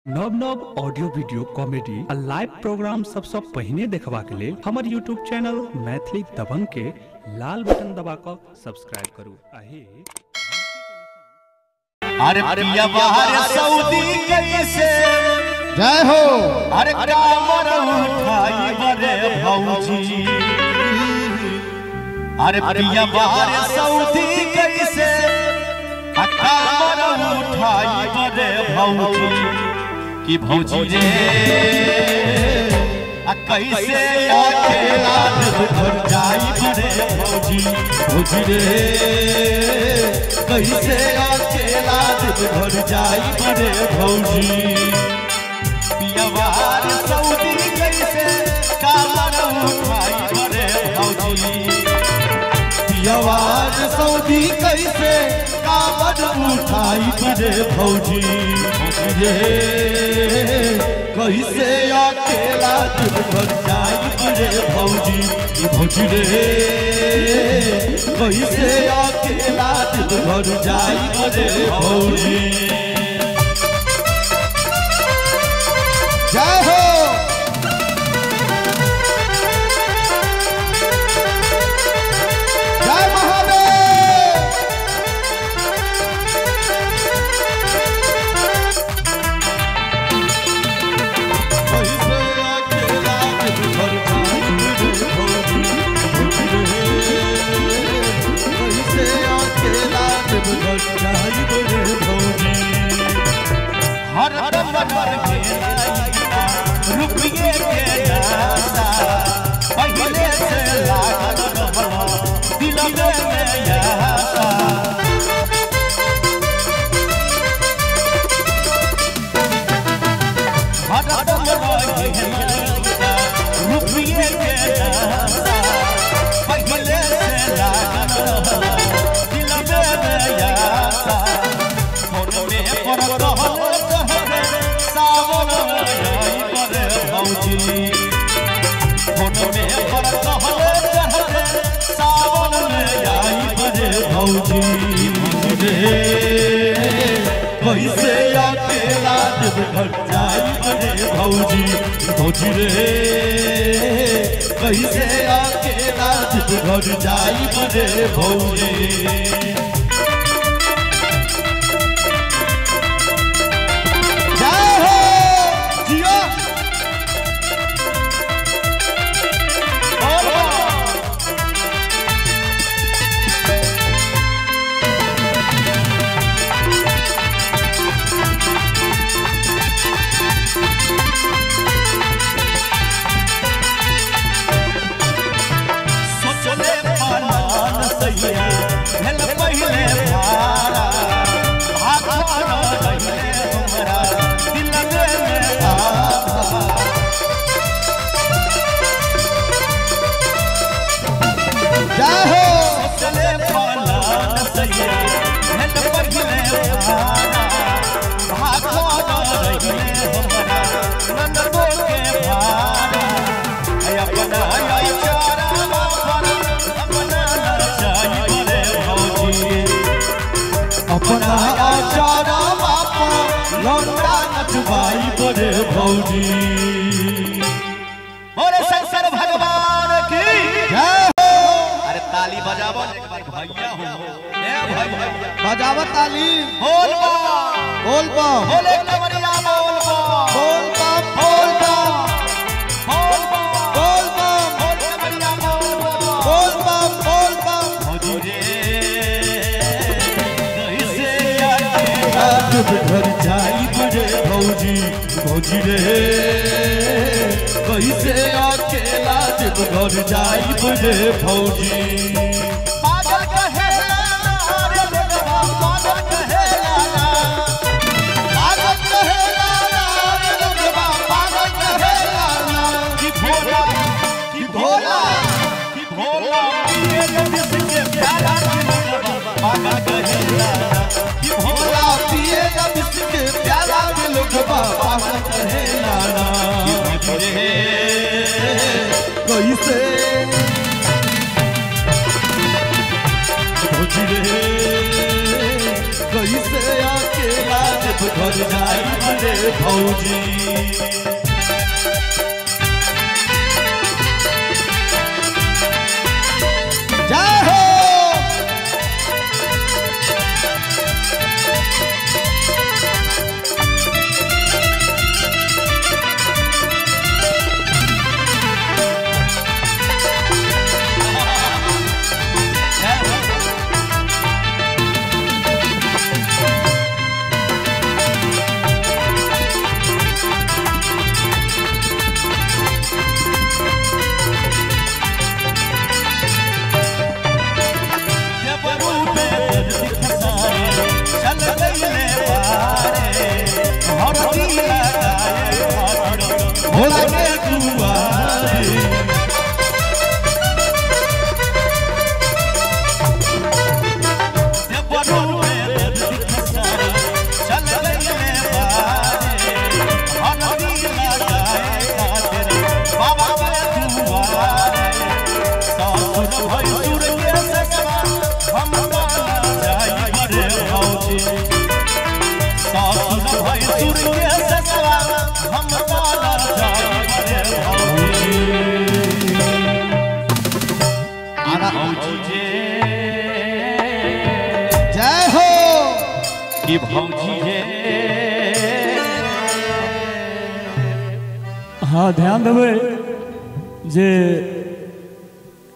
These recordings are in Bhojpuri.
नव नव ऑडियो वीडियो कॉमेडी आ लाइव प्रोग्राम सबसँ पहिने देखबाक लेल हमर यूट्यूब चैनल मैथिली दबंग के लाल बटन दबा कऽ सब्सक्राइब करू। अरे पिया बाहर सऊदी कैसे जय हो। अरे कामर उठाई बरे भौजी। अरे पिया बाहर सऊदी कैसे कामर उठाई बरे भौजी। कि भौजी रे कैसे अकेला घर जाई बरे भौजी। भौजी रे कैसे अकेला घर जाई बरे भौजी। पिया बाहर सऊदी कैसे कामर उठाई बरे भौजी। पिया बाहर सऊदी कैसे कामर उठाई बरे भौजी। रे कैसे अकेला घर जाई बरे भौजी। भौजी रे कैसे अकेला घर जाई बरे भौजी। जय हो। जय महादेव। कैसे अकेला घर जाई बरे भौजी। कैसे अकेला घर जाई बरे भौजी। हर दम पर रुपये के दाता पहले से लागल दिल में आशा। हर दम रुपये के दाता पहले से लागल दिल में आशा। फोन में पर रहल सावन आई बरे भौजी। फोन में पर रहल सावन आई बरे भौजी। रे कैसे अकेला घर जाई बरे भौजी। भौजी रे कैसे अकेला घर जाई बरे भौजी। जय हो। जियो। सोचले पालन सैया भेल पहिले भारा भाखर रहिले हमरा दिल में आशा। जय हो। सोचले पालन सैया भेल पहिले भारा भाखर रहिले हमरा ननदो के भारा। अपना आई चारा पर अपना नचाई बरे भौजी। अपना आचारा बापा लौंडा नचवाई बरे भौजी। बोले शंकर भगवान की जय हो। अरे ताली बजावो एक बार भैया हो। ए भैया बजाव ताली। बोल बम बोल बम बोले कमरिया बोल बम बोल बम बोल बम बोल बम बोल बम बोल कमरिया बोल बम बोल बम बोल बम। भौजी रे कैसे अकेला घर जाई बरे भौजी। भौजी रे कैसे अकेला घर जाई बरे भौजी। पागल कहे रे लोगवा पागल कहे लाला। पागल कहे लाला रे लोगवा पागल कहे लाला। कि भोला कि भोला कि भोला पिए जिसके प्यारा लोगवा पागल कहे लाला। कि भोला भोला पिए जिसके प्यारा लोगवा पागल कहे लाला। भौजी रे कैसे भौजी रे कैसे अकेला घर जाई रे भौजी। जय हो। भोला के दुआरे जय हो। कि भौजी रे हाँ ध्यान देबै जे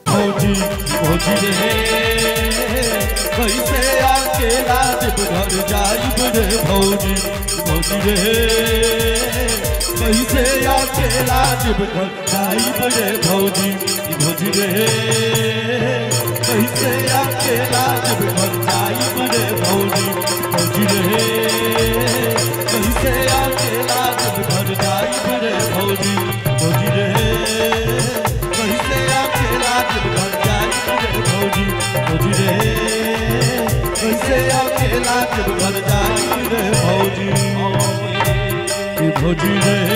भौजी भौजी रे कैसे अकेला देवघर जाइब रे भौजी भौजी रे कैसे अकेला देवघर जाइब रे भौजी भौजी रे कैसे अकेला देवघर जाइब रे भौजी भौजी रे कैसे अकेला देवघर जाइब रे भौजी भौजी रे कैसे अकेला देवघर जाइब रे भौजी भौजी रे कैसे अकेला देवघर जाइब रे भौजी भौजी रे।